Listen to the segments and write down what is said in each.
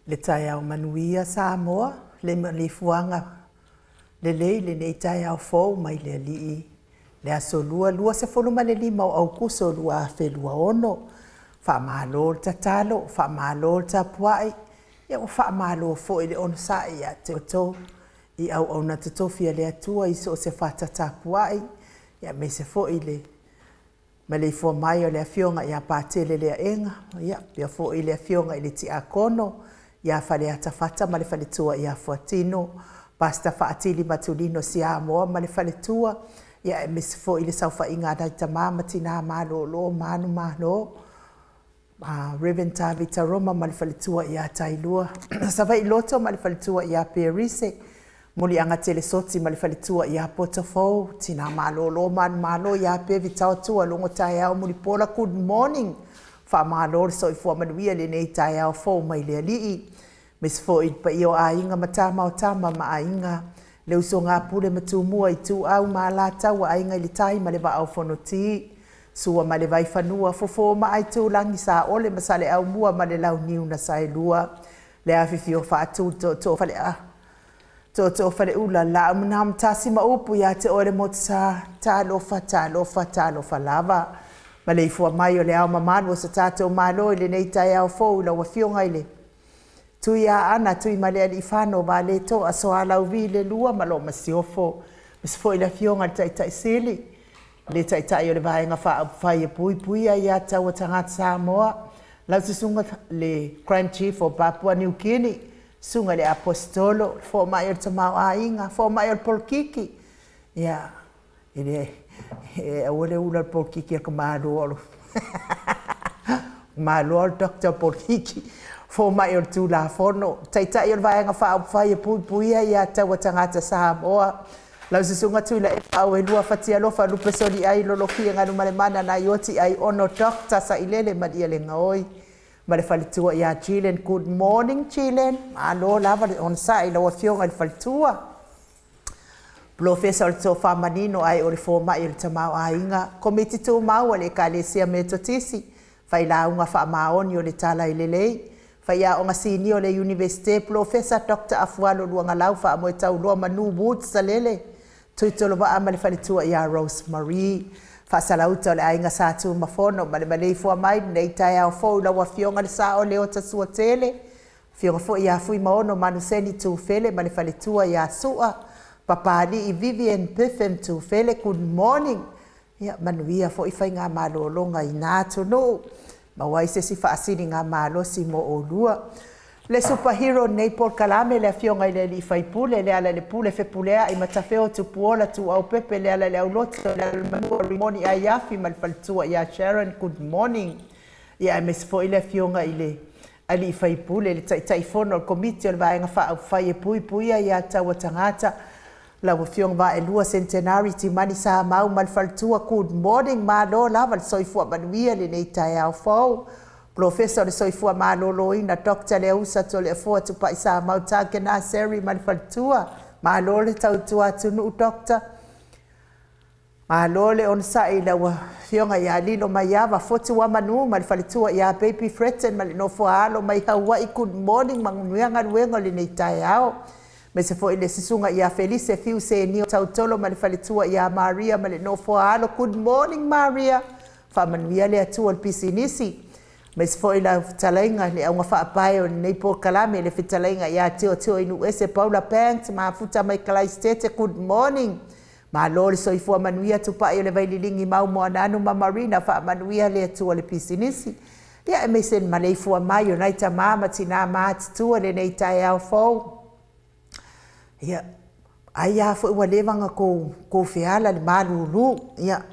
Le taeao manuia Samoa, le malifuaga lelei lenei taeao fou mai le Alii, le Aso Lua 25 o Aukuso 2026. Faamalo le tatalo, faamalo le tapuai, ia ua faamalo foi le onosai ia te outou i auauna totofi a le Atua i so o se fata tapuai, aemaise foi le maleifua mai o le Afioga ia Patele Leaega, faapea foi le Afioga i le Tiakono ia Faleata Fata ma le faletua ia Fuatino, Pastor Faatili Matulino Siamoa ma le faletua, aemaise foi le saofaiga a nai tama ma tina malolo manumalo, Rev. Tavita Roma ma le faletua ia Tailua, Savaii Loto ma le faletua ia Perise, Muliaga Telesoti ma le faletua ia Potofou, Tina Malolo Manumalo ia Pevi Taotua, Logo Taeao Mulipola, good morning. Faamalo le soifua manuia i lenei taeao fou mai le Alii. Aemaise foi le paia o Aiga ma Tama o Tama ma Aiga, le usoga a Pule ma Tumua, Ituau ma Alataua, Aiga i le Tai ma le Vaa o Fonoti, Sua ma le Vaifanua, Fofo ma Aitulagi, Saole ma Saleaaumua ma le Launiu na Saelua, le afifio o Faatu, Tootoo o Tootoo o Faleula, le Laau na Amotasi ma upu ia te oe le Motusa, talofa, talofa, talofa lava. Maleifua mai o le Ao Mamalu o so tatou Malo i lenei taeao fou i lau Afioga i le Tuiaana Tuimalealiifano Vaaletoa Sualauvi II ma lau Masiofo, aemaise foi le Afioga i le Taitai Sili, le Taitai o le Vaega Faaupufai e Puipuia Aia Tatau a Tagata Samoa, lau Susuga le Grand Chief o Papua New Guinea, Susuga i le Aposetolo, le Fomai o le Tamaoaiga, Fomai o le Polokiki, ia, e le, aua le ula le polokiki a le tamaloa o le tamaloa o le doctor polokiki, fomai o le Tulafono, Taitai o le Vaega Faaupufai e Puipuia Aia Tatau a Tagata Samoa, lau Susuga Tuilaepa Auelua Fatialofa Lupesoliai Lolofia Galumalemana Naioti Aiono Dr. Sailele Malielegaoi ma le faletua ia Jillian. Good morning Jillian, malo lava le onosai i lau Afioga i le faletua. Polofesa o le Tofa Manino ae o le Fomai o le Tamaoaiga, Komiti Tumau a le Ekalesia Metotisi, Failauga Faamaoni o le Tala Lelei, Faiaoga Sinia o le Iunivesite, Polofesa Dr. Afualo Luagalau Faamoetauloa Manu Woods Salele, Tuitolovaa ma le faletua ia Rose Marie, Faasalauta o le Aiga Sa Tumafono ma le maleifua mai lenei taeao fou i lau Afioga le Sao Leota Suatele, Afioga foi ia Fuimaono Manuseni Tufele ma le faletua ia Sua, Papalii Vivian Biffin Tufele, good morning. Ia manuia foi faigamalologa i na atunuu, maua ai se isi faasiligamalosi mo oulua. Le superhero nei polokalame le Afioga i le Alii Faipule, Lealailepule Fepuleai Matafeo Tupuola Tuuaupepe Lealaileauloto Lealailemanua Rimoni Aiafi ma le faletua ia Sharon, good morning. Ia aemaise foi le Afioga i le Alii Faipule, le Taitaifono o le Komiti o le Vaega Faaupufai e Puipuia Aia Tatau a Tagata, lau Afioga Vaaelua Centenary Timani Samau ma le faletua, good morning, malo lava le soifua manuia i lenei taeao fou. Polofesa o le Soifua Maloloina Dr. Leausa Toleafoa Tupai Samau Takena Seri ma le faletua, malo le tautua atunuu Doctor. Malo le onosai i lau Afioga ia Lilo Maiava Fotuamanu ma le faletua ia Baby Fretton ma le nofo a alo mai Hawaii, good morning, manuia galuega o lenei taeao. Aemaise foi le susuga ia Felise Fiu Senio Tautolo ma le faletua ia Maria ma le nofo a alo, good morning Maria, faamanuia le Atua i le pisinisi. Aemaise foi lau fetalaiga le auga faapae o lenei polokalame, le fetalaiga ia Teoteo Inuese Paula Banks Mafuta mai Kalaisitete, good morning. Malo le soifua manuia Tupai o le Vaililigi Mau Moananu ma Marina, faamanuia le Atua i le pisinisi. Ia aemaise le maleifua mai o nai tama ma tina matutua i lenei taeao fou. Ia, ai lava foi ua leva ona tou feala le malulu. Ia,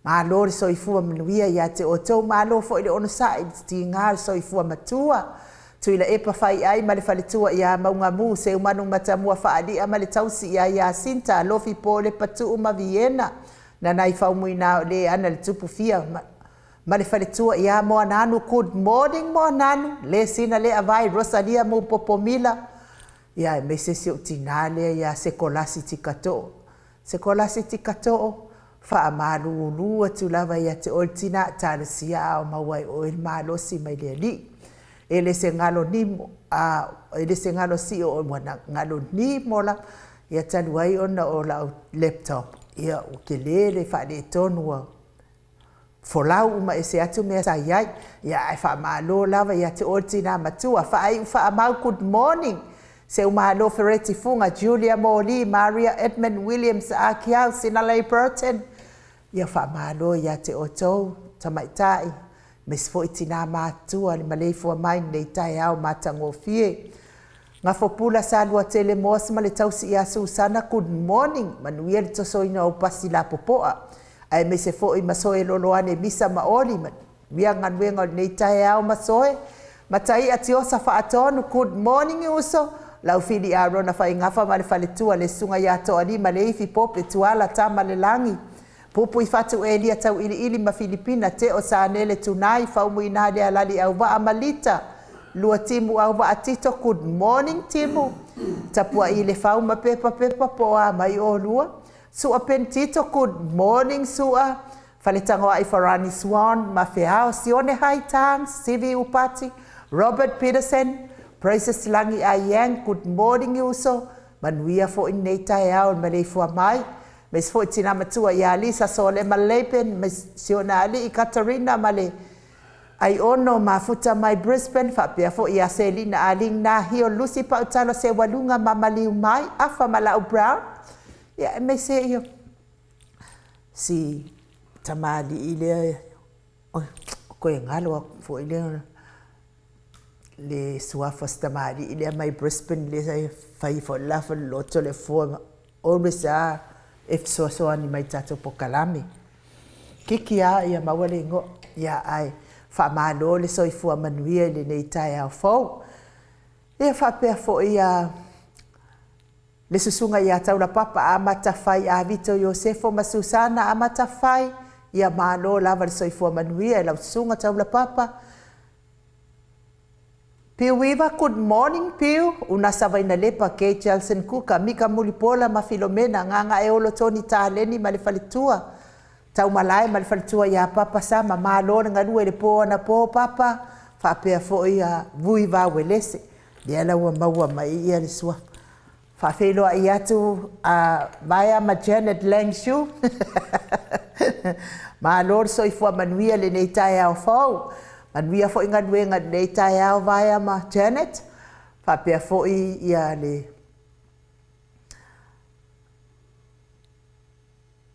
malo le soifua manuia ia te outou, malo foi le onosai i le tiga o le soifua matua. Tuilaepa Faiai ma le faletua ia Maugamu, Seumanu Matamua Faalia ma le tausi ia Iasinta, Alofi Polepa Tuu ma Viena, Nanai Faumuina o le ana le tupu fia ma le faletua ia Moananu, good morning Moananu, le sina le avai Rosalia Mupopomila, ia aemaise si ou tina lea ia Sekolasi Tikatoo. Sekolasi Tikatoo, faamalulu atu lava ia te oe le tina, talosia a o maua e oe le malosi mai le Alii. E le se galo nimo, a e le se galo sio o ua galo nimo la. Ia talu ai ona o lau laptop, ia ua tele le faaletonu ua folau uma ese atu mea sa i ai. Ia ae faamalo lava ia te oe le tina matua. Faaiu faamau, good morning. Seumalo Fereti Fuga, Julia Moli, Maria Edmund Williams, Akiau, Sinalei Burton. Ia faamalo ia te outou, tamaitai, aemaise foi tina matutua le maleifua mai i lenei taeao matagofie. Gafopula Saluatele Moss ma le tausi ia Susana, good morning. Manuia le tosoina o pasi lapopoa. Aemaise foi Masoe Loloane Misa ma Oli, manuia galuega o lenei taeao Masoe. Mataia Tiosa Faatonu, good morning uso. Laufili Arona Faigafa ma le faletua, le susuga ia Toalima Leifi Pope Tuala Tama le Lagi. Pupu i Fatu Elia Tauiliili ma Filipina, Teo Sanele Tunai, Faumuina le Alali Auvaa ma Lita. Lua Timu Auvaa Tito, good morning Timu. Tapuai le fau ma pepa pepa po o a mai olua. Sua Pentito, good morning Sua. Faletagoai Farani Swan, Mafeao, Sione Haitang, Stevie Upati, Robert Peterson, Praises Langi Ayang, good morning uso. Manuia foi lenei taeao i le maleifua mai. Aemaise foi tina matua ia Lisa Solema Leipen, ma si ona alii Katarina ma le Aiono mafuta mai Brisbane, faapea foi ia Selina Aling Nahio, Lucy Pautalo Sewaluga ma Maliu Mai, Afa ma Lau Brown. Ia, aemaise ia si tamalii lea, oi, koe galo aku foi lea le suafa o si tamalii lea mai Brisbane lea e fai foi le la loto le fua always a e fesoasoani mai tatou polokalame. Kiki a ia maua le igoa. Ia ae faamalo le soifua manuia i lenei taeao fou. Ia faapea foi ia le susuga ia Taulapapa Amata Fai Avito Iosefo ma Susana Amata Fai. Ia malo lava le soifua manuia i lau susuga Taulapapa. Piu Iva, good morning Piu. Una savaina lepa Kay Jelson Kuka, Mika Mulipola ma Filomena, Gagae Olo Tony Taleni ma le faletua. Taumalae ma le faletua ia Papa Sama, malo le galue i le po anapo Papa. Faapea foi ia Vui Vauelese. Lea la ua maua mai ia le suafa. Faafeiloai atu a Vaea ma Janet Langshu. Malo le soifua manuia lenei taeao fou. Manuia foi galuega i lenei taeao Vaea ma Janet. Faapea foi ia le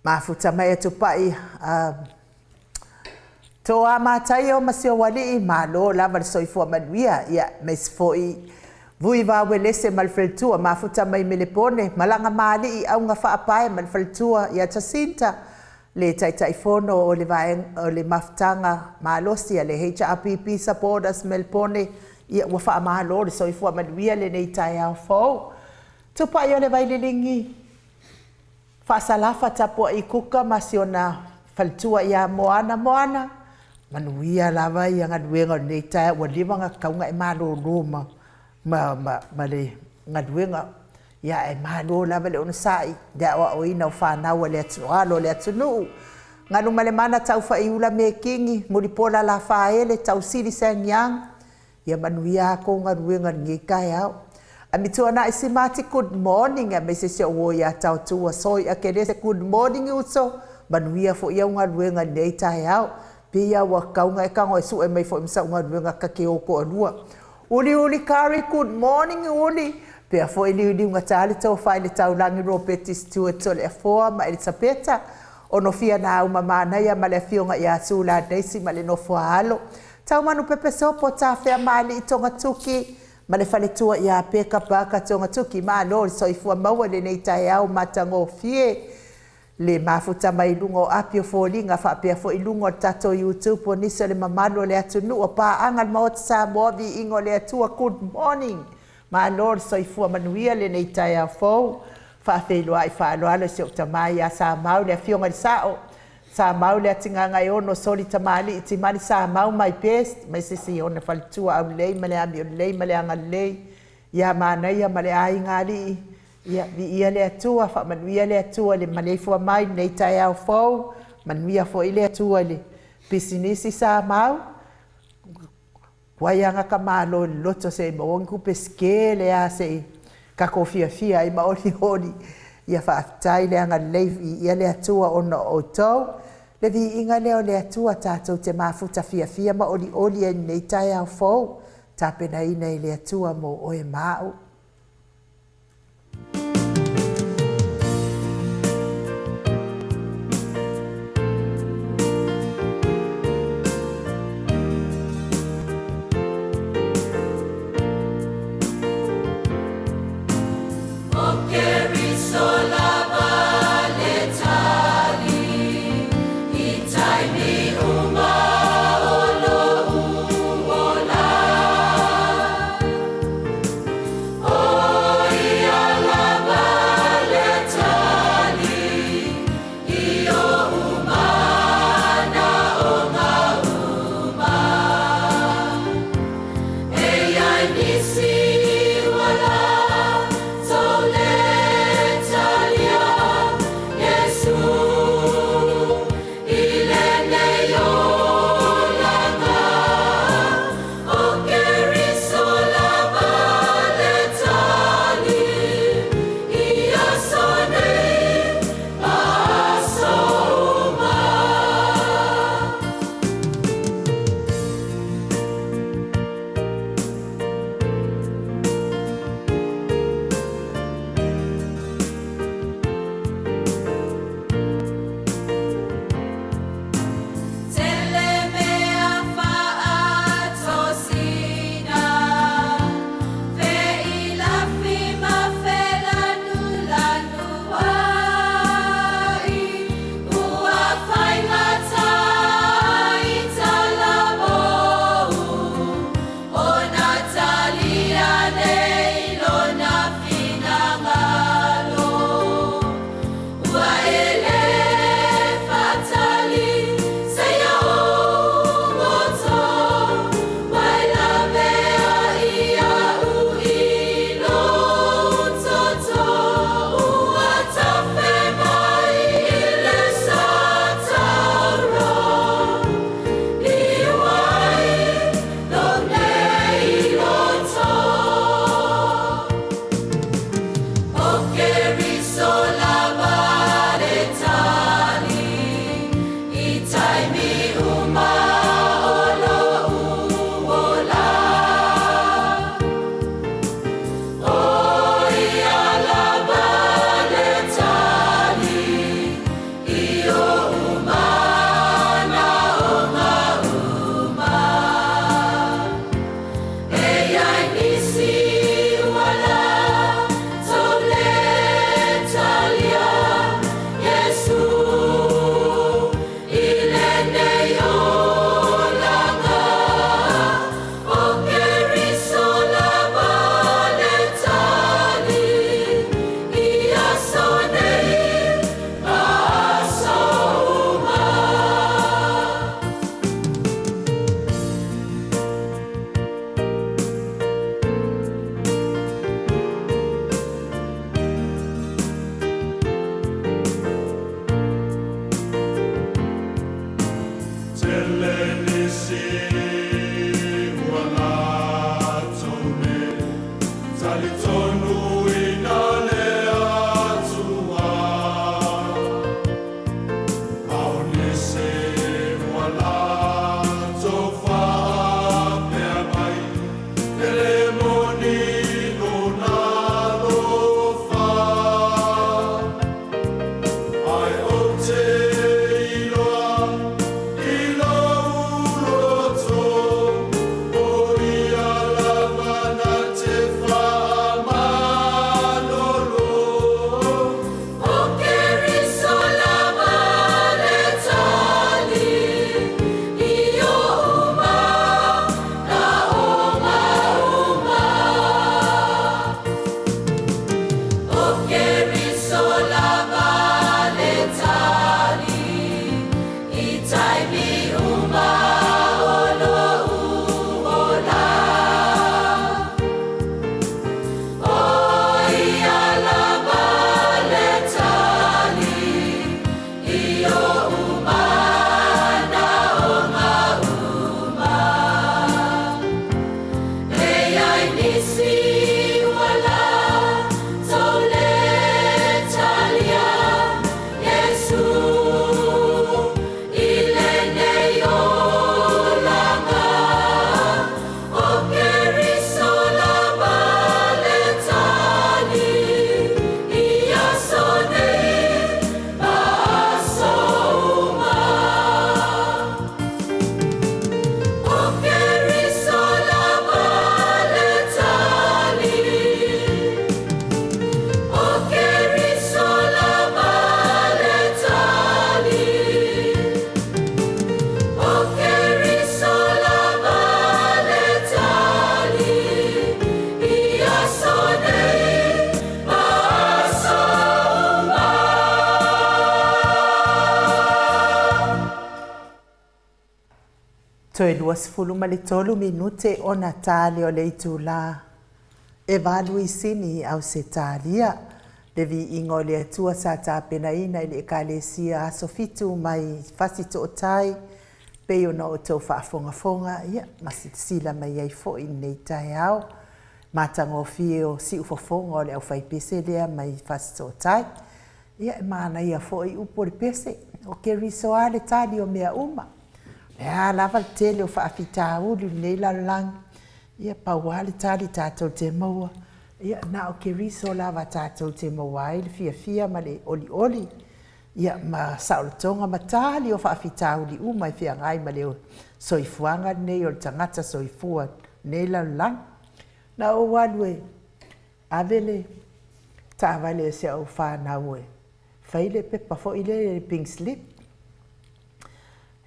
mafuta mai Atupai Toa Mataio ma si ou alii, malo lava le soifua manuia. Ia, aemaise foi Vui Vauelese ma le faletua, mafuta mai Melepone, Malaga Maalii Auga Faapae ma le faletua ia Jacinta, le Taitaifono o le vaega o le mafutaga malosi a le HRPP Supporters Melbourne. Ia ua faamalo le soifua manuia lenei taeao fou. Tupai o le Vaileligi, Faasalafa tapuai Kuka ma si ona faletua ia Moana. Moana, manuia lava ia galuega o lenei taeao, ua leva ona tatau ona e malolo ma ma ma ma le galuega. Ia ae malo lava le onosai le aoaoina o fanau a le alo o le atunuu. Galumalemana Taufaiula Mekini, Mulipola Lafaele, Tausili Sangyang, ia manuia a kou galuega i lenei taeao. Amituanai Simati, good morning, aemaise si ou uo ia Taotua Soi Akelese, good morning uso, manuia foi au galuega i lenei taeao. Pei lava ua tatau ona e tago e sue mai foi ma sau galuega ta te o toalua. Uliuli Kari, good morning Uli. Pea foi liuliugata le tofa i le taulagi Ropeti Stewart Toleafoa ma Elisapeta Onofia Nauma Manaia ma le afioga ia Sula Daisy ma le nofo a alo. Taumanu Pepe Sopo Tafea Maalii Togatuki ma le faletua ia Peka Parker Togatuki. Malo le soifua maua i lenei taeao matagofie. Le mafuta mai luga o api o foliga faapea foi luga o le tatou YouTube o nisi o le mamalu o le atunuu o paaga le Maota Samoa viiga o le Atua. Good morning. Malo le soifua manuia lenei taeao fou. Faafeiloai faaaloalo i si ou tama ia Samau le afioga i le Sao. Samau le Atigagaeono Soli Tamalii Timani Samau my best mai se isi ona faletua aulelei ma le amio lelei ma le agalelei ia Manaia ma le aiga alii. Ia viia le Atua, faamanuia le Atua i le maleifua mai i lenei taeao fou. Manuia foi le Atua i le pisinisi Samau. Tuai lava gata malo i le loto se i maua ni tupe se tele lava se i tatou fiafia ai ma olioli. Ia faafetai le agalelei, viia le Atua ona o outou. Le viiga lea o le Atua tatou te mafuta fiafia ma olioli ai i lenei taeao fou, tapenaina e le Atua mo oe ma a'u. O Keriso lava le tali i taimi uma o lo'u ola. Toe 23 minute ona ta lea o le itulā e 8 i Sini i Ausetalia. Le viiga o le Atua sa tapenaina i le Ekalesia Aso Fitu mai Fasitootai, pei ona outou faafogafoga ia, ma silasila mai ai foi i lenei taeao. Matagofie o siufofoga o le aufaipese lea mai Fasitootai. Ia, e manaia foi upu o le pese, o Keriso lava le tali o mea uma. O le a lava le tele o faafitauli o lenei lalolagi, ia pau lava le tali tatou te maua, ia na o Keriso lava tatou te maua ai le fiafia ma le olioli, ia ma saolotoga ma tali o faafitauli uma e feagai ma le soifuaga lenei o le tagata soifua i lenei lalolagi. Na ou alu e ave le taavale a si au fanau e fai le pepa foi lea, le pink slip.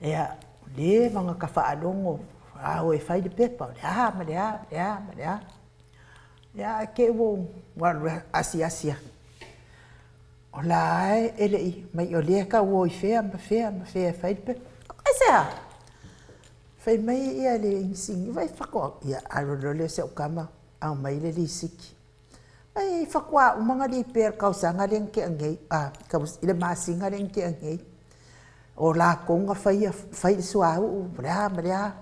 Ia, leva ona ta faalogo, a o e fai le pepa, o le a ma le a, le a ma le a. Ia, ae te i ua alu asiasi atu, o la e le i mai, o lea e tau o i fea ma fea ma fea e fai le pepa. Aisea? Fai mai ia le inisinia, vai faatoa, ia alu loa lea o si au tama aumai le lisiti. Ai faatoa uma ona lipea i le tausaga lea na tea nei, i le masina lea na tea nei. O latou na faia, fai le suauu, o le a ma le a.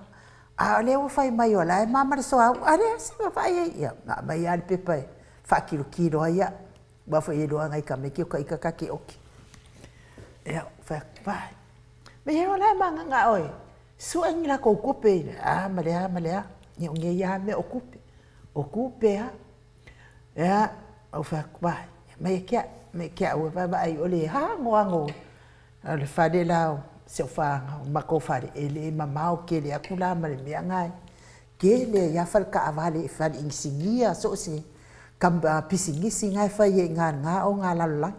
A o lea ua fai mai o la e mama le suauu, a o lea se vaai ai. Ia, na aumai lava le pepa e faatilotilo ai au, aua foi e iloa e nai tamaiti o ita ta te oki. Ia, fai atu, vaai, me o la e mananao e sue ni latou tupe i le a ma le a ma le a. Ia, o nei lava mea o tupe, o tupe lava. Ia, ou fai atu, vaai, aumai ia te au, aumai ia te au e vaavaai o le anoano o le fale la o si au fanau, o matou fale, e le mamao tele atu la ma le mea na e tele ai lava fale taavale, fale inisinia, so o se pisinisi na e fai ai i ina i lena ogalalolagi.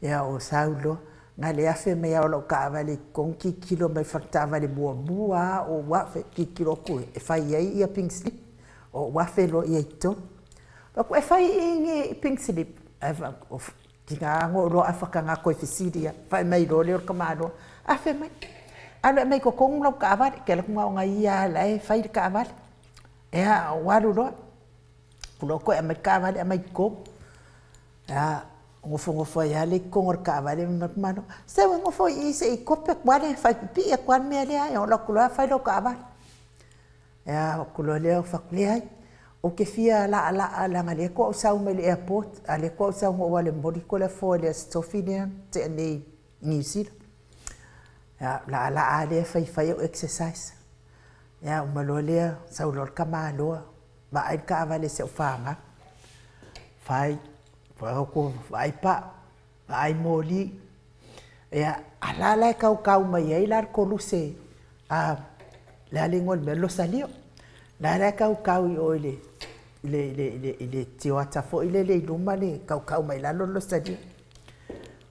Ia, ou sau loa, na o le afe mai lava o lau taavale i totonu tilotilo mai i le faletaavale muamua lava o ou afe, tilotilo atu e fai ai ia pink slip, ou afe loa i ai i totonu. Fai atu, e fai i i ni pink slip? Ae fai atu, tiga lava ona ou iloa a faataga toe fesili lava. Fai mai loa lea o le tamaloa, afe mai, alu e aumai i totonu lau taavale, e te alu atu na o ia lava o la e fai le taavale. Ia, ou alu loa, alu loa toe aumai le taavale aumai i totonu. Ia, nofonofo ai lava lea i totonu o le taavale, fai mai le tamaloa, se ua nofo i i se i kope atu lava le, faipipii atu lava le mea lea, ona alu atu loa fai lau taavale. Ia, o atu loa lea fai atu, leai, ou te fia laalaa leaga o lea faatoa ou sau mai le airport, a o lea faatoa ou sau na ou alu e momoli atu le afoa i le Aso Tofi lea na tea nei i Niu Sila. Ia, laalaa lea fai fai au exercise. Ia, uma loa lea, sau loa le tamaloa, vaai le taavale a si au fanau, fai, vaai pau, vaai moli. Ia, a la la e kaukau mai ai la le koluse, a, le a le igoa o le mea, Losalio. La la e kaukau i o i le i le i le i le tioata foi lele i luma le kaukau mai lalo le Losalio.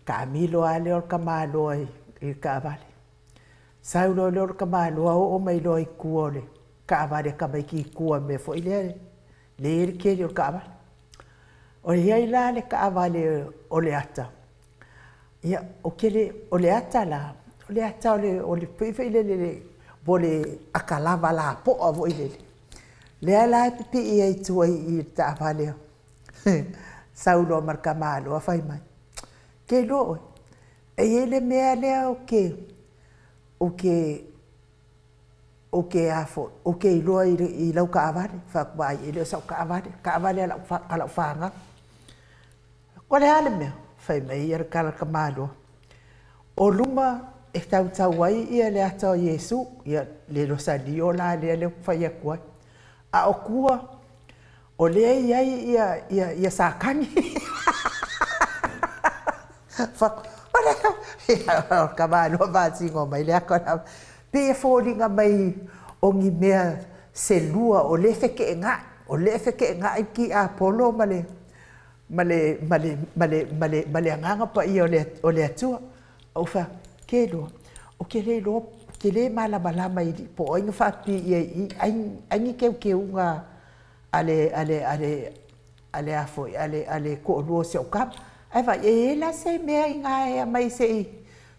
Taamilo lava lea o le tamaloa i le taavale. Sau loa lea o le tamaloa oo mai loa i tua o le taavale a tamaiti i tua i le mea foi lea le i ai le keli o le taavale. O i ai la le taavale o le ata, ia, o ke le, o le ata la, o le ata o le, o le foi lele, po o le ata lava lapoa foi lele, lea la e pipii ai i tua i le taavale. Sau loa ma le tamaloa fai mai, ke iloa oe, e i ai le mea lea ou te, ou te, ou te a foi, ou te iloa i lau taavale. Fai atu, vaai, e le o sau taavale, taavale a lau fanau. O le a le mea? Fai mai ia le tala a le tamaloa. O luma e tautau ai ia le ata o Iesu, ia le losalio la lea lea ou te fai atu ai. A o tua, o lea e i ai ia, ia, ia Satani. O le tamaloa faasino mai le ata o pei e foliga mai o ni mea se lua o lea e feteenai, o lea e feteenai le tiapolo ma le ma le, ma le, ma le, ma le, ma le Agaga Paia o le Atua. Ou fai atu, ke iloa, ou te le iloa, ou te le malamalama i po o ai na faapipii i ai i i, ai, ai ni teuteuga a le, a le, a le, a le a foi, a le, a le toalua o si au tama. Ae vaai, e i ai la se mea i ina e aumai se i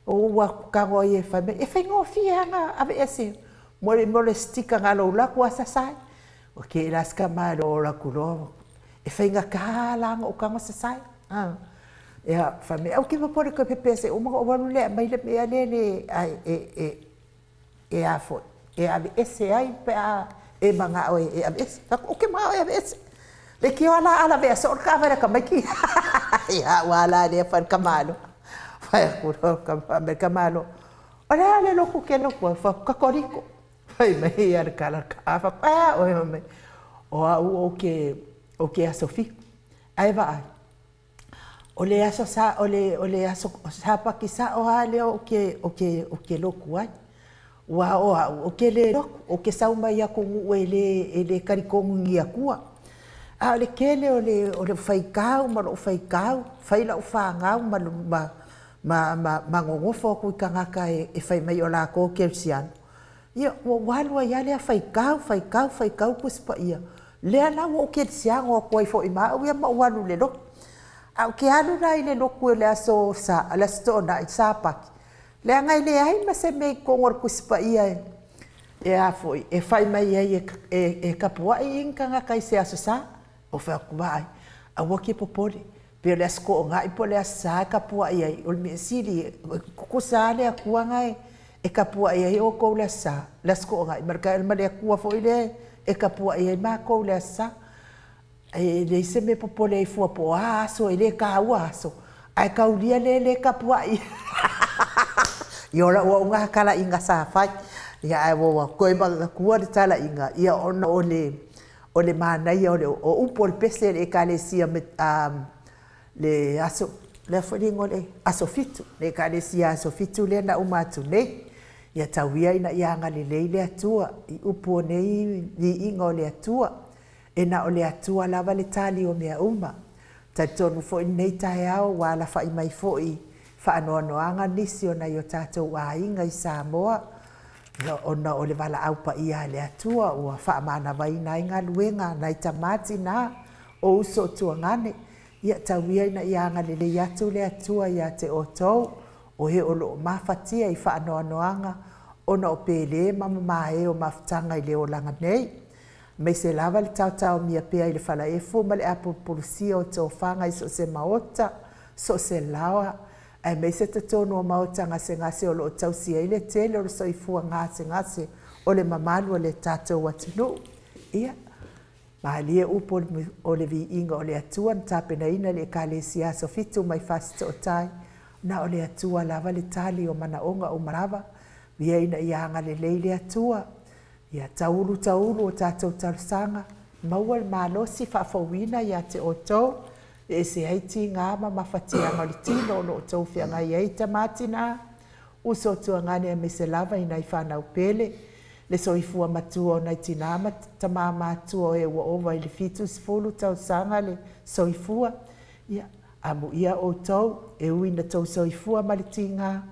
ou alu atu tago ai e fai mai, e faigofie lava ona aveese. Mo le mo le sticker nga lou laku asasae. Ua ke la si kama lo laku loa e faigata la ona ou tago sasae. Ia, fai mai, aua e te popole toe pepea se uma ona ou alu lea e aumai le mea lea le e e e e a foi, e aveese ai pe a e manao e aveese. Fai atu, ou te manao e aveese. Leitioa la a lavea soo le taavale a tamaiti. Ia, ua ala lea fai le tamaloa. Fai atu loa fai mai le tamaloa, o le a le lotu e te lotu ai? Fai atu, Katoliko. Fai mai ia le tala a fai atu, ae a oe? Fai mai, o au ou te, ou te aso Fitu. Ae vaai, o le aso sa, o le, o le aso Sapati sao lava lea ou te, ou te, ou te lotu ai. Aua o au, ou te le lotu, ou te sau mai atunuu e le, e le talitonu i ni Atua. A o le tele o le, o le faitau ma lou faitau, fai lau fanau ma, ma, ma, ma, ma nonofo atu i tagata e fai mai o latou kerisiano, ia, ua ou alu ai lava lea faitau, faitau, faitau Tusi Paia, lea la ua ou kerisiano atu ai foi ma au ia ma ou alu i le lotu. Ae ou te alu la i le lotu i le aso Sa, le Aso Toonai, Sapati, leaga e leai ma se mea i totonu o le Tusi Paia e, e a foi, e fai mai ai e, e, e tapuai ni tagata i se Aso Sa. Ou fai atu, vaai, aua te popole, pe o le Aso Toonai po o le Aso Sa e tapuai ai, o le mea sili, e tutusa lava le Atua na e, e tapuai ai outou i le Aso Sa, le Aso Toonai, ma le, ma le Atua foi lea e tapuai ai matou i le Aso Sa. E leai se mea e popole ai fua po o a aso, e le taua aso, ae taulia le lē tapuai. Ia o lau au na talaiga sa fai, ia ae ua toe manatua le talaiga, ia ona o le, o le manaia o le, o upu o le pese a le Ekalesia le aso, le a foi le igoa o le Aso Fitu, le Ekalesia Aso Fitu lea na uma atu nei. Ia tau ia ina ia agalelei le Atua i upu o nei viiga o le Atua. E na o le Atua lava le tali o mea uma. Talitonu foi lenei taeao ua alafai mai foi faanoanoaga nisi o nai o tatou aiga i Samoa ona o le valaau paia a le Atua ua faamanavaina ai galuega a nai tama tina o uso o tuagane. Ia tau ia ina ia agalelei atu le Atua ia te outou o e o lo o mafatia i faanoanoaga ona o pele ma mamae o mafutaga i le olaga nei. Aemaise lava le taotaomia pea i le falaefu ma le apulupulusia o tofaga i so o se maota, so o se laoa, aemaise totonu o maota gasegase o lo o tausi ai le tele o le soifua gasegase o le mamalu o le tatou atunuu. Ia, malie upu o le viiga o le Atua na tapenaina e le Ekalesia Aso Fitu mai Fasitootai, na o le Atua lava le tali o manaoga uma lava, ia ina ia agalelei le Atua, Ia taulu taulu o tatou talosaga, maua le malosi faafouina ia te outou, e ese ai tiga ma mafatiaga o le tino o lo o outou feagai ai tama tina, uso tuagane aemaise lava i nai fanau pele, le soifua matua o nai tina ma tama matua o e ua ova i le 70 tausaga le soifua. Ia, amuia outou, e ui ina tou soifua ma le tiga,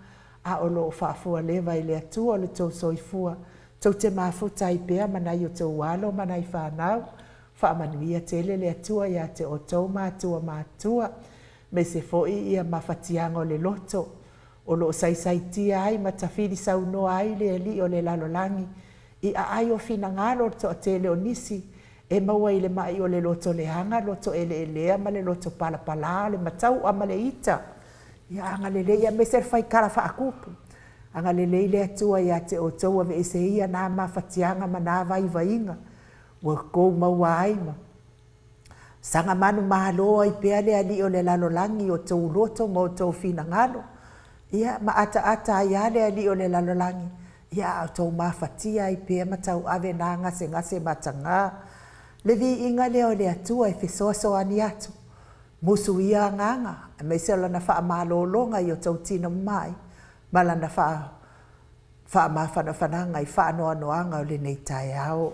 a o lo o faafualeva e le Atua lo tou soifua, tou te mafuta ai pea ma nai o tou alo ma nai fanau. Faamanuia tele le Atua ia te outou matua matua, aemaise foi ia mafatiaga o le loto, o lo o saisaitia ai ma tafili saunoa ai le Alii o le lalolagi i aai o finagalo o le toatele o nisi e maua i le ma'i o le loto leaga, loto eleelea ma le loto palapala, le matau'a ma le ita. Ia agalelei aemaise le faitala faatupu. Agalelei le Atua ia te outou aveese ia na mafatiaga ma na vaivaiga ua tou maua ai ma saga manumalo ai pea le Alii o le lalolagi i outou loto ma outou finagalo. Ia ma ataata ai lava le Alii o le lalolagi, ia a outou mafatia ai pea ma tauave na gasegase mataga. Le viiga lea o le Atua e fesoasoani atu Musu ia agaga, aemaise o lana faamalologa i o tou tino mamae, ma lana faamafanafanaga i faanoanoaga o lenei taeao.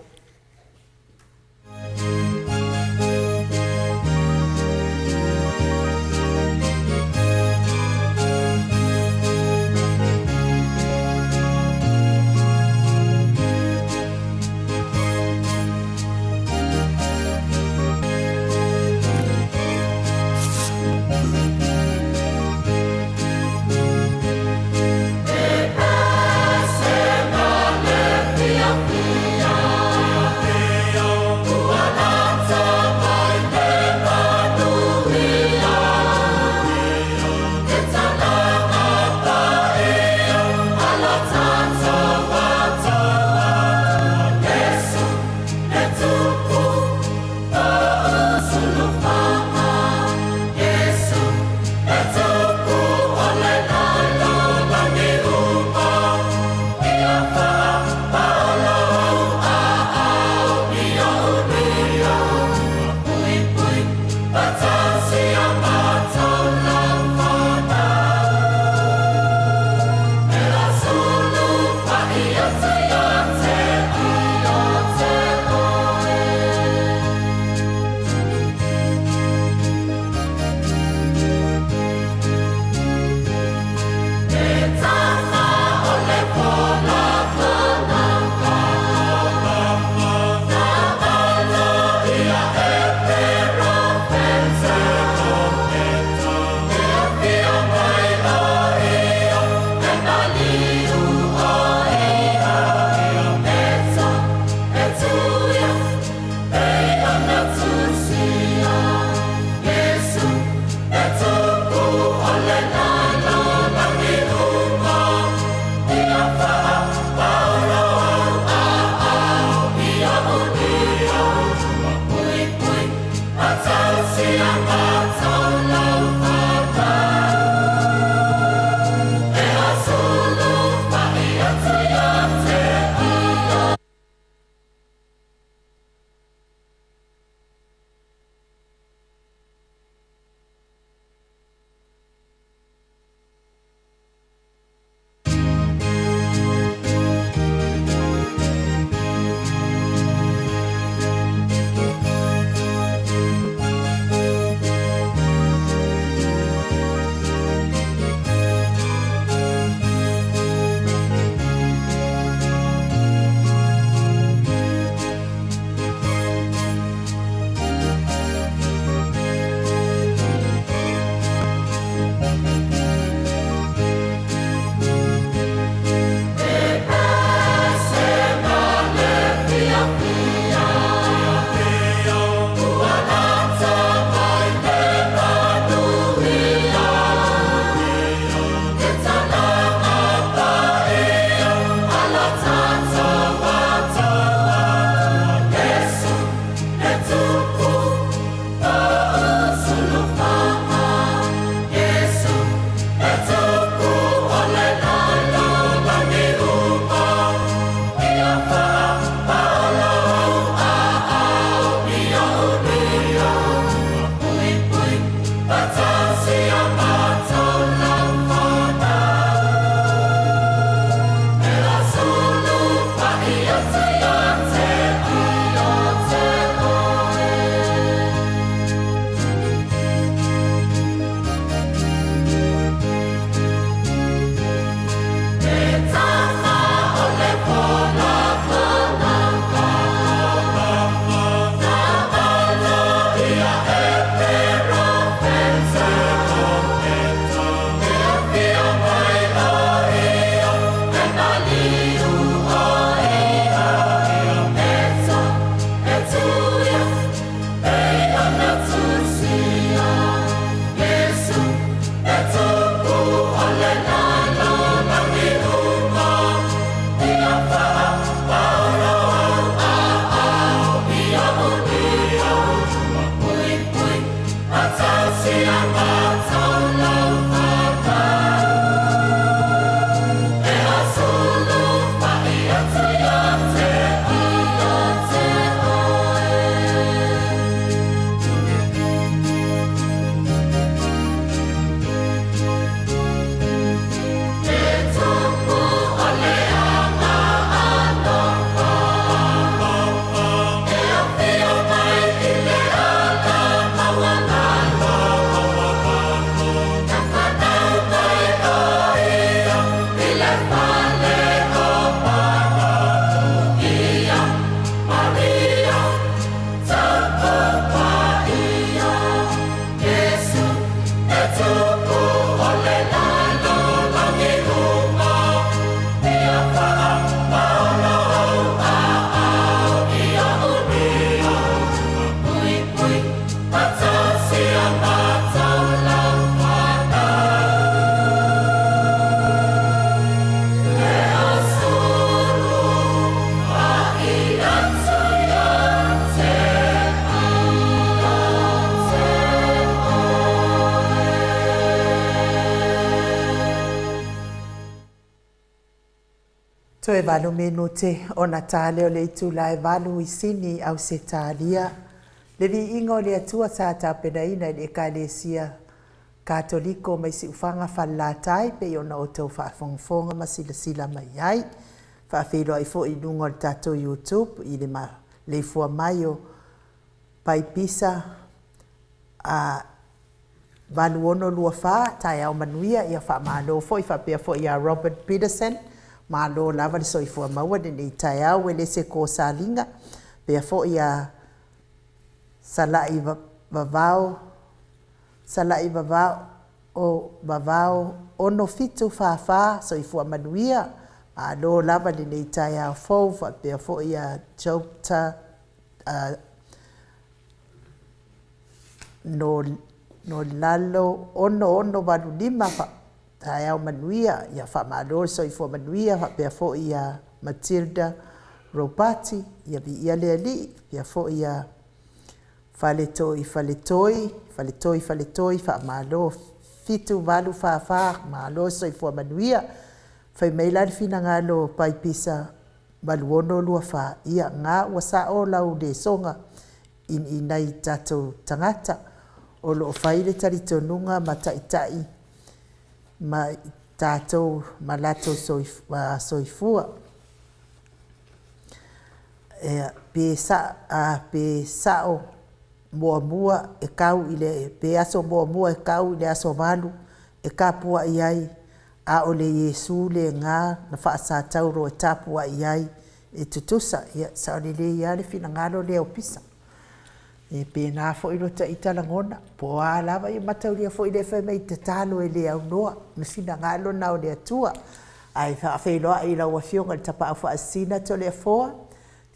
Toe 8 minute ona ta lea o le itula e 8 i Sini, Ausetalia. Le viiga o le Atua sa tapenaina e le Ekalesia Katoliko mai Siufaga Falelatai pei ona outou faafogafoga ma silasila mai ai. Faafeiloai foi i luga o le tatou YouTube i le maleifua mai o Paipisa 8624, taeao manuia, ia faamalo foi faapea foi ia Robert Peterson, malo lava le soifua maua lenei taeao, Uelese Kosaliga, pea foi ia Salai Vavao, Salai Vavao, o Vavao 6744, soifua manuia, malo lava lenei taeao fou, faapea foi ia Jopta no Lalo 6685, taeao manuia, ia faamalo le soifua manuia, faapea foi ia Matilda Robati, ia viia le Alii, faapea foi ia Faletoi Faletoi, Faletoi Faletoi, faamalo 7844, malo le soifua manuia. Fai mai la le finagalo o Paipisa 8624, ia ga ua sao lau lesoga i nai tatou tagata o lo o fai le talitonuga ma taitai ma tatou ma latou soifua. Pe sao muamua e tau i le, pe aso muamua e tau i le aso 8 e tapuai ai, a o le Iesu lena na faasatauro e tapuai ai e tutusa. Ia, sao lelei lava le finagalo lea o Pisa. E pena foi lo ita lagona, po o a lava, ia mataulia foi le fai mai tatalo e le aunoa, le finagalo na o le Atua. Ae faafeiloai i lau Afioga i le Tapaau Faasisina Toleafoa,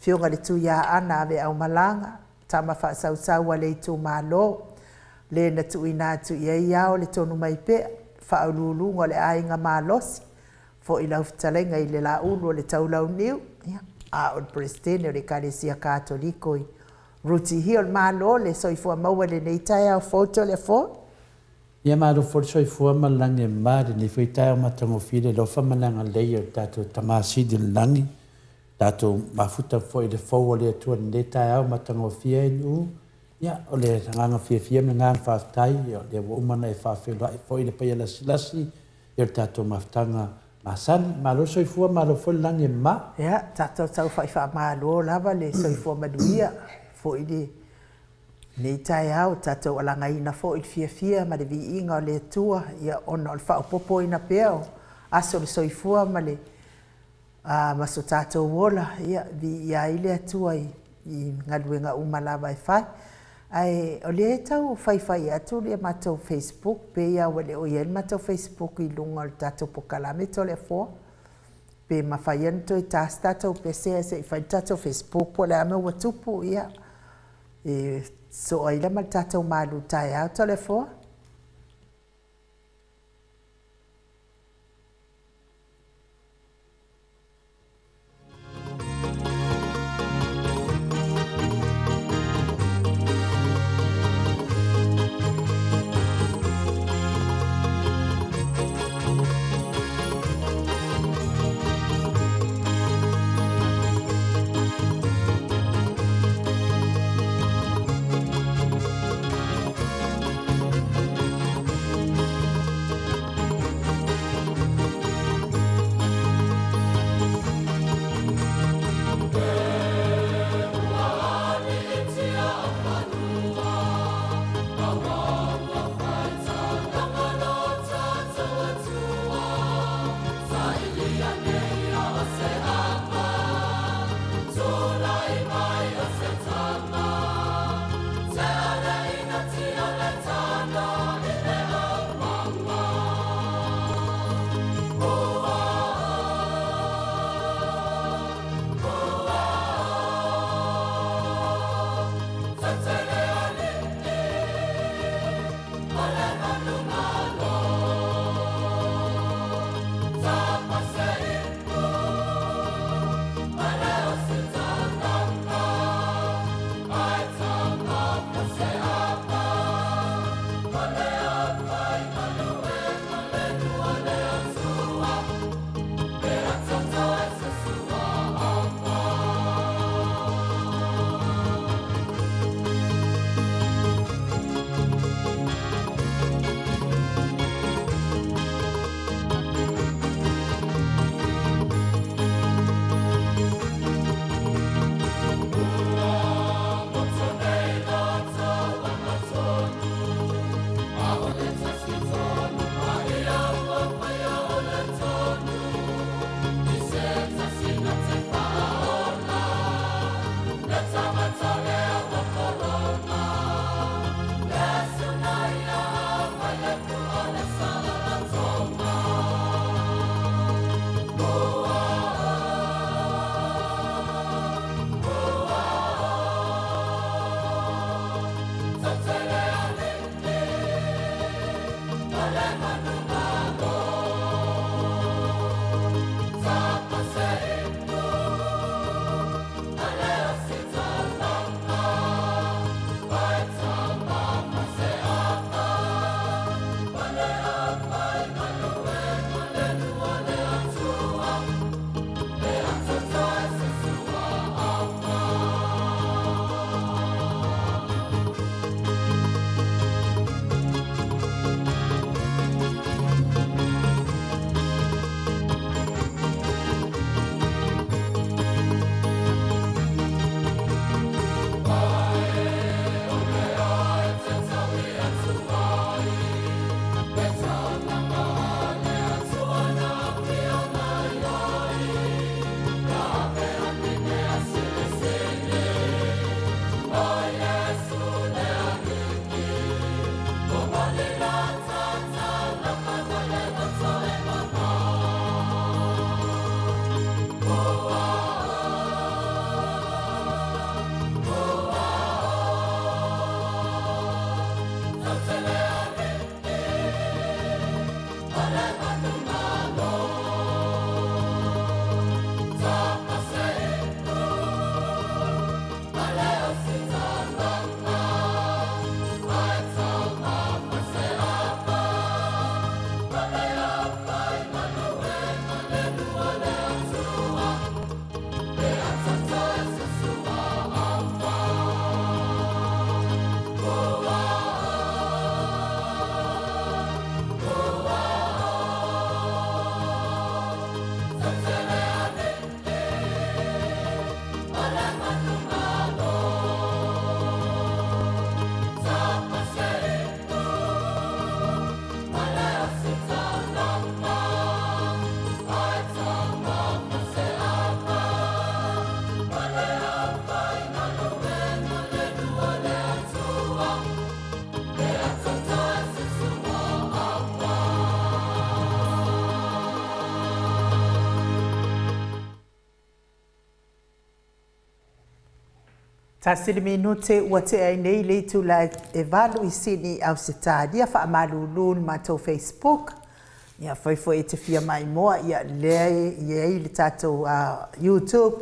Afioga i le Tuiaana Aveaumalaga, tama faasausau a le itumalo, le na tuuina atu i ai ao le tonu mai pea, faauluuluga o le aiga malosi, foi lau fetalaiga i le Laulu o le Taulauniu, a o le Peresetene o le Ekalesia Katoliko i Ruti Hill. Malo le soifua maua i lenei taeao fou Toleafoa. Ia malo foi le soifua ma le lagi e mama i lenei foi taeao matagofie i le alofa ma le agalelei o le tatou Tama Sili i le lagi, tatou mafuta foi i le fou o le Atua i lenei taeao matagofie nu. Ia, o le agaga fiafia ma le agaga faafetai, ia o lea ua uma ona e faafeiloai foi i le paia lasilasi i le tatou mafutaga masani. Malo le soifua, malo foi le lagi e mama. Ia, tatou saofai faamalo lava le soifua manuia foi lenei taeao, tatou alagaina foi le fiafia ma le viiga o le Atua, ia ona o le faaopoopoina pea o aso o le soifua ma le ma so tatou ola, ia viia ai le Atua i galuega uma lava e fai. Ae o lea e tau faifai atu le matou Facebook, pei lava ua le o i ai le matou Facebook i luga o le tatou polokalame Toleafoa, pe mafai ona toe ta se tatou pese ae se i fai le tatou Facebook po o le a mea ua tupu, ia e sosoo ai la ma le tatou malu taeao Toleafoa. Tasi le minute ua tea ai nei le itula e valu i Sydney, Ausetalia. Faamalulu le matou Facebook. Ia fai foi e te fia maimoa, ia lea e i ai le tatou YouTube,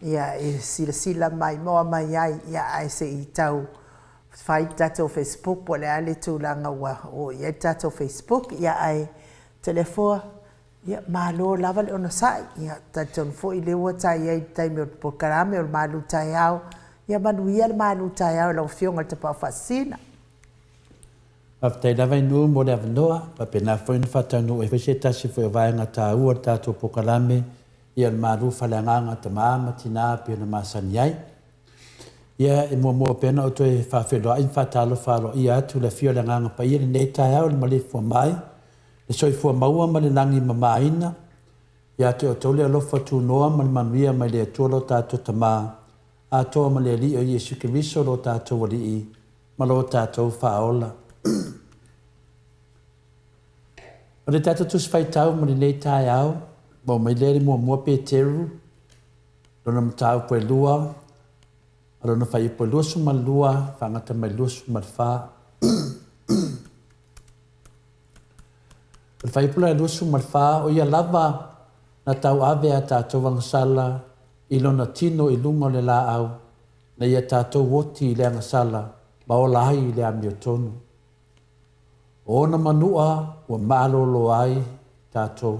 ia e silasila maimoa mai ai, ia ae se i tau fai le tatou Facebook po o le a le tulaga ua oo i ai le tatou Facebook. Ia ae Toleafoa, Ia, malo lava le onosai. Ia, talitonu foi lea ua ta i ai i le taimi o le polokalame o le malu taeao. Ia manuia le malu taeao i lau Afioga i le Tapaau Faasisina. Faafetai lava i Nuu mo le avanoa, faapena foi ona faataunuu ai foi se tasi foi o vaega taua o le tatou polokalame, ia o le malu faaleagaga tama ma tina pei ona masani ai. Ia, e muamua pea ona ou toe faafeiloai ma faatalofa aloaia atu i le afio o le Agaga Paia i lenei taeao i le maleifua mai, le soifua maua ma le lagi e mamaina, ia te outou le alofa tunoa ma le manuia mai le Atua lo tatou Tama, atoa ma le Alii o Iesu Keriso lo tatou Alii ma lo tatou Faaola. O le tatou Tusi Faitau mo lenei taeao, maua mai lea i le muamua Peteru, lona mataupu e lua, a lona fuaiupu e 22, faagata mai le 24. O le fuaiupu la e 24, o ia lava na tauave a tatou agasala i lona tino i luga o le laau, ina ia tatou oti i le agasala ma ola ai i le amiotonu. O ona manua ua malolo ai tatou.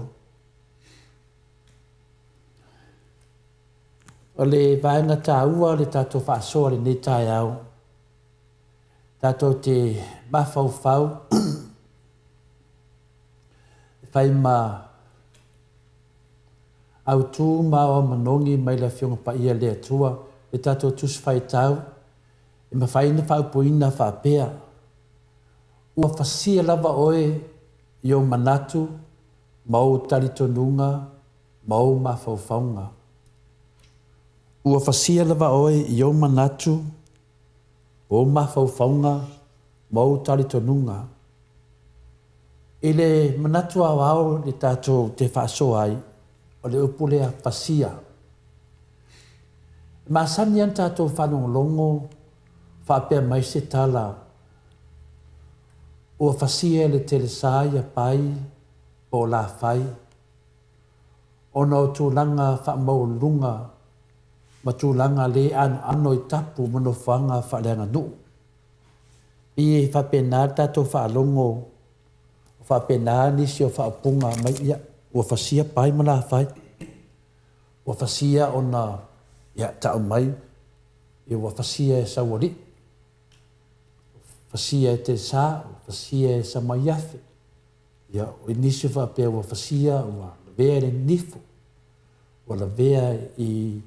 O le vaega taua o le tatou faasoa i lenei taeao, tatou te mafaufau e fai ma autu ma aoao manogi mai le Afioga Paia a le Atua le tatou Tusi Faitau e mafai ona faaupuina faapea, Ua fasia lava oe i ou manatu ma ou talitonuga ma ou mafaufauga. Ua fasia lava oe i ou manatu, ou mafaufauga ma ou talitonuga. I le manatu aoao le tatou te faasoa ai, o le upu lea fasia. E masani lava ona tatou faalogologo faapea mai se tala, ua fasia e le telesa ia pai po o lafai, ona o tulaga faamaualuluga ma tulaga le anoano i tapu ma nofoaga faaleaganuu. Pei e faapena le tatou faalogo, o faapena nisi o faaupuga mai, ia, ua fasia pai ma lafai, ua fasia ona, ia, tau mai, ia, ua fasia e Saualii, ua fasia e Telesa, ua fasia e Samaiafe, ia, o nisi faapea ua fasia, ua lavea i le nifo, ua lavea i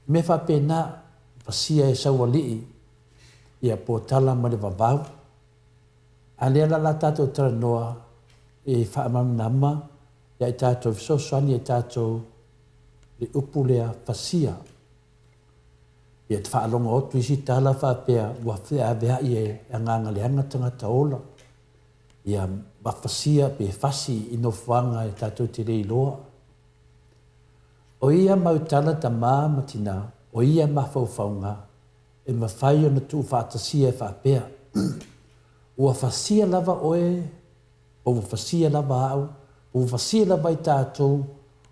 mea faapena, fasia e Saualii, ia po tala ma le vavau. A lea la la tatou talanoa e faamalamalama ia i tatou fesoasoani ia i tatou le upu lea fasia. Ia te faalogo atu isi tala faapea ua feaveai e agaga leaga tagata ola. Ia ma fasia pe fasi i nofoaga e tatou te le iloa. O ia mau tala tama ma tina, o ia mafaufauga e mafai ona tuufaatasia e faapea, Ua fasia lava oe, po ua fasia lava au, po ua fasia lava i tatou,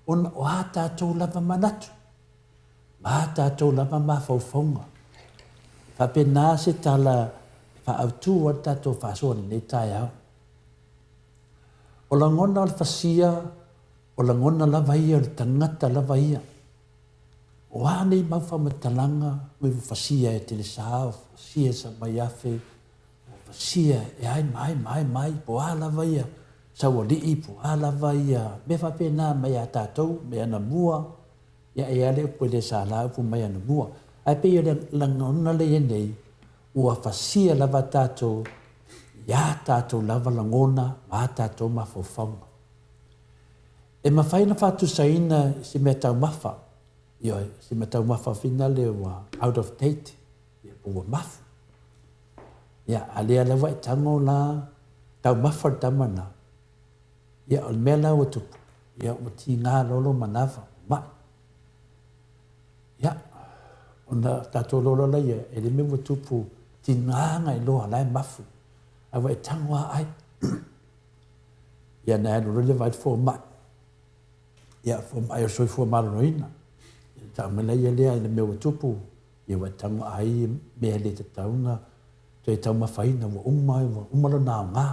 ona o a tatou lava manatu, ma a tatou lava mafaufauga. E faapena se tala e faaautu ai le tatou faasoa i lenei taeao. O lagona o le fasia, o lagona lava ia o le tagata lava ia. O a nei mau faamatalaga ua fasia e Telesa, ua fasia e Samaiafe, ua fasia e ai ma ai ma ai ma ai, po o a lava ia saualii, po o a lava ia mea faapena mai a tatou, mai anamua, ia e i ai lava le upu e le sala upu mai anamua. Ae pei o le lagona lea e i ai nei, ua fasia lava tatou i a tatou lava lagona ma a tatou mafaufauga. E mafai ona faatusaina i se mea taumafa, ioe, se mea taumafa finale ua out of date, ia, po ua mafu. Ia, a lea lava e tago la taumafa le tama lena, ia, o le mea la ua tupu, ia, ua tiga loa lou manava, ua mai. Ia, Ona tatou lola laia, e le mea ua tupu tiga na iloa la e mafu, ae ua e tago lava ai. Ia na e alu loa lea vaai le fomai, ia fomai o le soifua maloloina, ia tau mai laia lea i le mea ua tupu, ia ua e tago ai mea e le tatau ona toe taumafaina ua uma, ua uma lona aoga.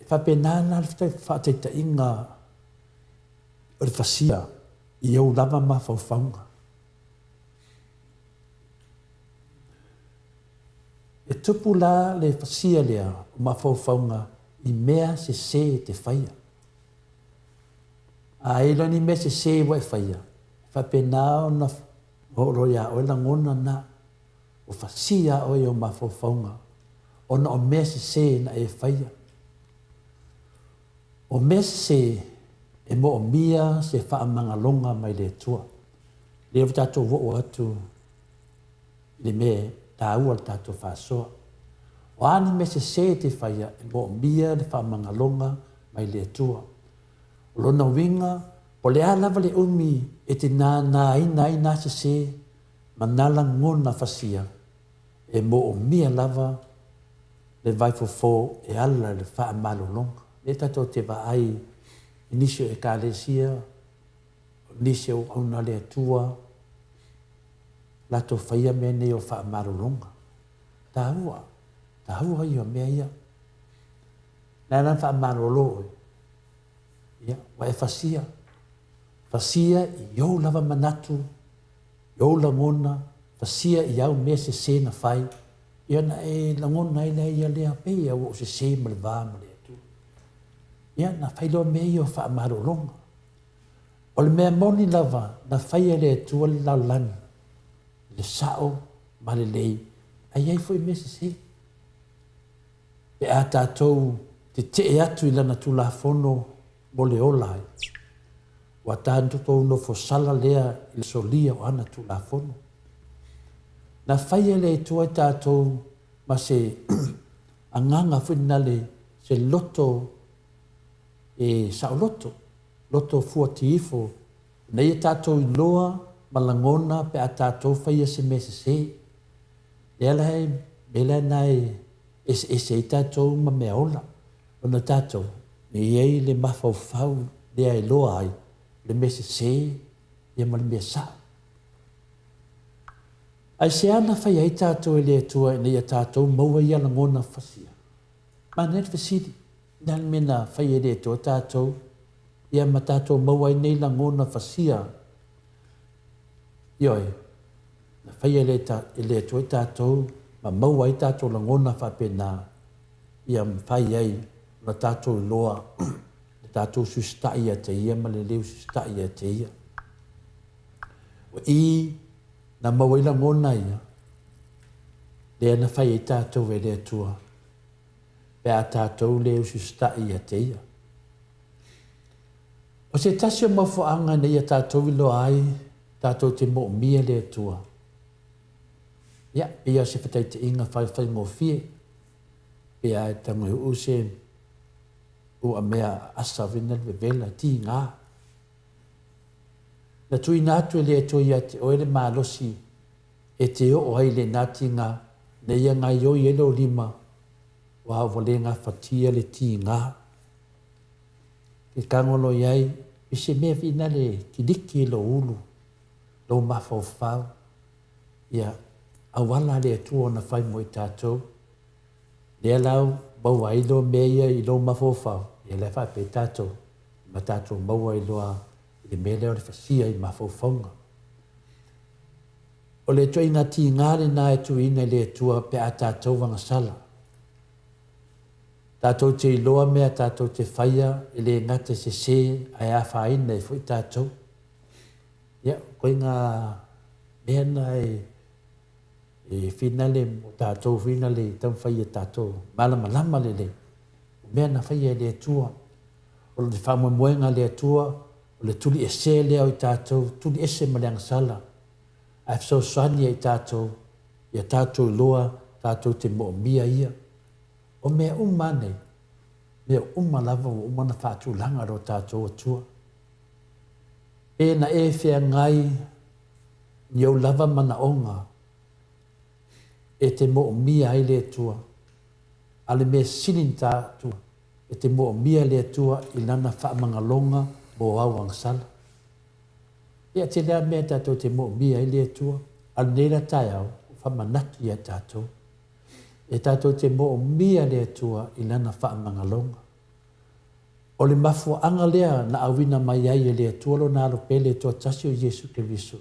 E faapena la le faataitaiga o le fasia i ou lava mafaufauga. E tupu la le fasia lea o mafaufauga i mea sesē e te faia. A e iloa ni mea sesē ua e faia, e faapena ona oo loa iā oe lagona na, ua fasia oe i ou mafaufauga ona o mea sesē na e faia. O mea sesē e moomia se faamagaloga mai le Atua. Lea ua tatou oo atu i le mea e taua le tatou faasoa. O a ni mea sesē e te faia e moomia le faamagaloga mai le Atua. O lona uiga, po o le a lava le umi e te nānāina ai nā sesē ma nā lagona fasia, e moomia lava le vaifofo e ala i le faamalologa. Lea tatou te vaai i nisi o Ekalesia, o nisi o auauna a le Atua, latou faia mea nei o faamalologa. Taua, taua ia o mea ia. Na ala ona faamalolo oe, ia, ua e fasia. Fasia i ou lava manatu, i ou lagona, fasia i au mea sesē na fai, ia ona e lagona ai lea ia lea, pei lava ua ou sesē ma le va ma le Atua. Ia, na fai loa mea ia o faamalologa. O le mea moni lava, na faia e le Atua le lalolagi i le sao ma le lelei, ae i ai foi mea sesē. Pe a tatou tetee atu i Lana Tulafono mo le ola ai, ua tatou nofo sala lea i le solia o Ana Tulafono. Na faia e le Atua i tatou ma se agaga foi lena, se loto e saoloto, loto fuati ifo, ina ia tatou iloa ma lagona pe a tatou faia se mea sesē. Lea la e, mea lena e eseese ai tatou ma mea ola, ona tatou e i ai le mafaufau lea e iloa ai le mea sesē ia ma le mea sa'o. Aisea na faia ai tatou e le Atua ina ia tatou maua ia lagona fasia? Manaia le fesili, O le a le mea na faia e le Atua tatou ia ma tatou maua ai nei lagona fasia? Ioe, na faia e le Atua i tatou ma maua ai tatou lagona faapena ia mafai ai ona tatou iloa le tatou usiusitai ia te Ia ma le le usiusitai ia te Ia. O i na maua ai lagona ia, lea na fai ai tatou e le Atua pe a tatou le usiusitai ia te Ia. O se tasi o mafuaaga ina ia tatou iloa ai tatou te moomia le Atua, ia, pei o se fataitaiga faigofie, pe a e tago e se ua mea asa foi na le vevela, tiga. Na tuuina atu e le Atua ia te oe le malosi e te oo ai i lena tiga, ina ia gaioi ai lou lima, aua ua le gafatia le tiga. Ke tagolo i ai i se mea finale e kiliki i lou ulu, lou mafaufau, ia auala a le Atua ona fai mo i tatou. Lea la ua maua ai loa mea ia i lou mafaufau, ia la e faapea tatou, ma tatou maua ai loa i le mea lea o le fasia i mafaufauga. O le ituaiga tiga lena e tuuina i le Atua pe a tatou agasala. Tatou te iloa mea tatou te faia e le gata i sesē ae afaina ai foi tatou. Ia, koe ngā mea na e e finale mo tatou finale i taumafai ia tatou malamalama lelei. O mea na faia e le Atua, o le faamoemoega a le Atua, o le tuliesē lea o i tatou, tuliese ma le agasala, ae fesoasoani ia i tatou, ia tatou iloa tatou te moomia ia. O mea uma lava nei, mea uma lava ua uma ona faatulaga e lo tatou Atua. Pe na e feagai Ni ou lava manaoga e te moomia ai le Atua, a o le mea sili na tatou, e te moomia le Atua i Lana faamagaloga mo au agasala. Ia, tele lava mea tatou te moomia ai le Atua, a o lenei la taeao, ua faamanatu ia tatou, e tatou te moomia le Atua i Lana faamagaloga. O le mafuaaga lea na auina mai ai e le Atua Lona Alo Pele e toatasi o Iesu Keriso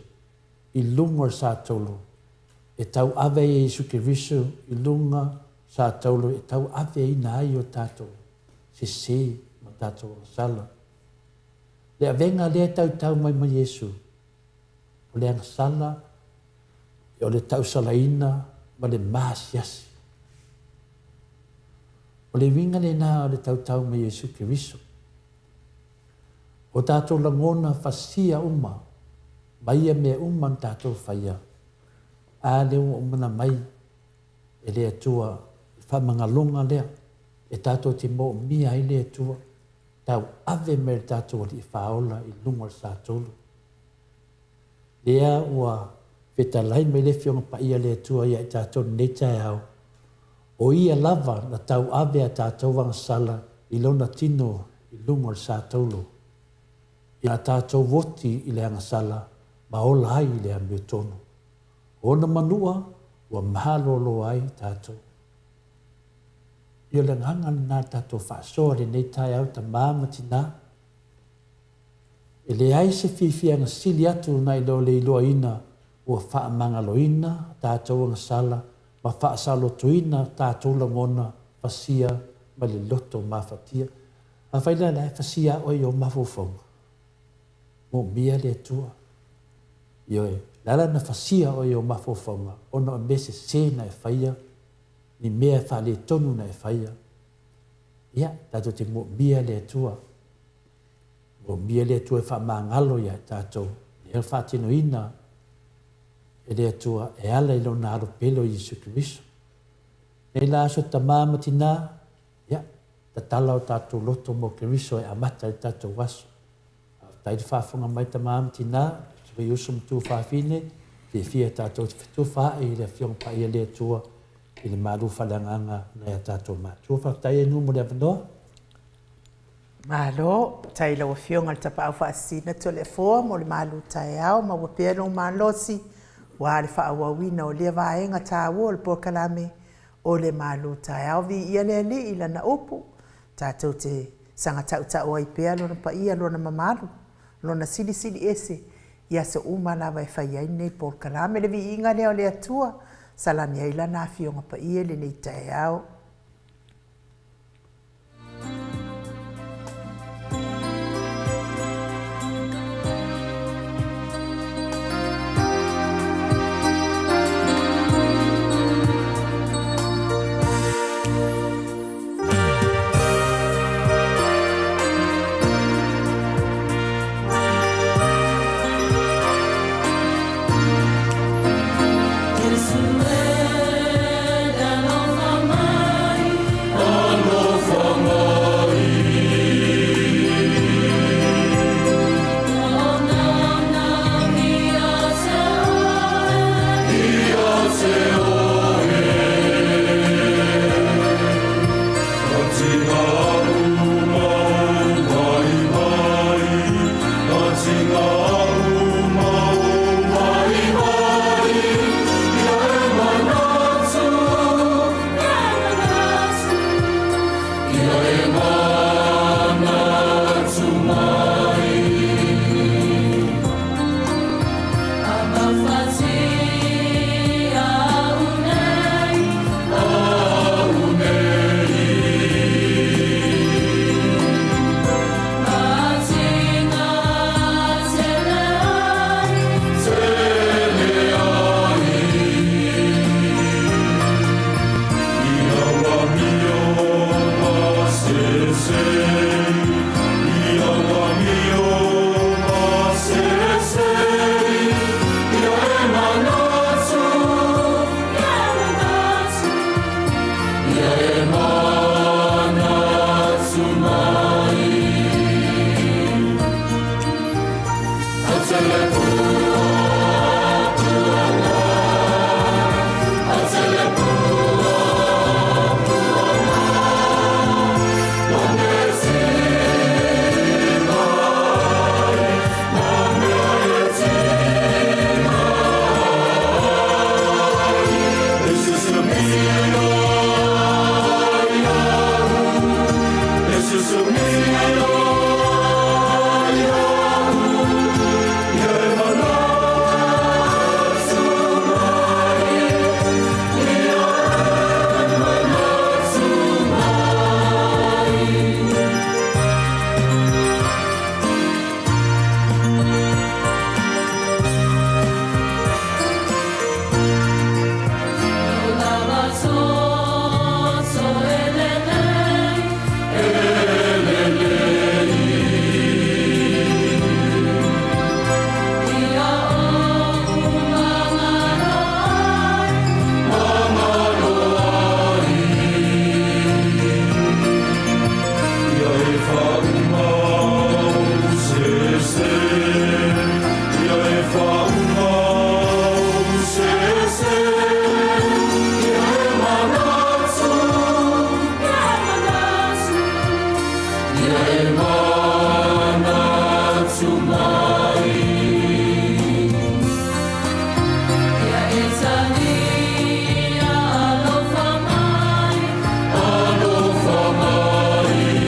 i luga o le satauro e tauave ai e Iesu Keriso i luga satauro e tauaveina ai o tatou sese ma tatou agasala. Le avega lea e tautau mai ma Iesu, o le agasala, o le tausalaina ma le maasiasi. O le uiga lena o le tautau ma Iesu Keriso. O tatou lagona fasia uma ma ia mea uma na tatou faia, a lea ua uma ona aumai e le Atua le faamagaloga lea e tatou te moomia ai le Atua tauave mai e le tatou Alii Faaola i luga o le Satolu. Lea ua fetalai mai le Afioga Paia a le Atua ia i tatou i lenei taeao, o Ia lava na tauave a tatou agasala i Lona tino i luga o le satauro, ina tatou oti i le agasala ma ola ai i le amiotonu. O Ona manua ua malolo ai tatou. Ia o le agaga lena tatou faasoa i lenei taeao tama ma tina. E leai se fiafiaga sili atu nai lo le iloaina ua faamagaloina tatou agasala ma faasalotoina tatou lagona fasia mai le loto mafatia. Afai la la e fasia oe i ou mafaufauga, moomia le Atua. Ioe, le ala na fasia oe i ou mafaufauga ona o mea sese na e faia, ni mea faaletonu na e faia. Ia, tatou te moomia le Atua. Moomia le Atua e faamagalo ia i tatou, lea faatinoina e le Atua e ala i Lona Alo pele o Iesu Keriso. Nei la aso tamā ma tinā, ia, tatala o tatou loto mo Keriso e amata ai le tatou aso. Faafetai le faafofoga mai tamā ma tinā, sui uso ma tuafafine, fiafia tatou te fetufaai i le Afioga Paia le Atua i le malu faaleagaga nai a tatou matua. Faafetai e nu mo le avanoa. Malo, faafetai i lau Afioga i le Tapaau Faasisina Toleafoa mo le malu taeao, maua pea lou malosi aua le faaauauina o lea vaega taua o le polokalame o le malu taeao. Viia le Alii i Lana upu, tatou te saga tautau ai pea Lona paia, Lona mamalu, Lona silisili ese i aso uma lava e fai ai lenei polokalame. Le viiga lea o le Atua, salani ai Lana Afioga Paia i lenei taeao.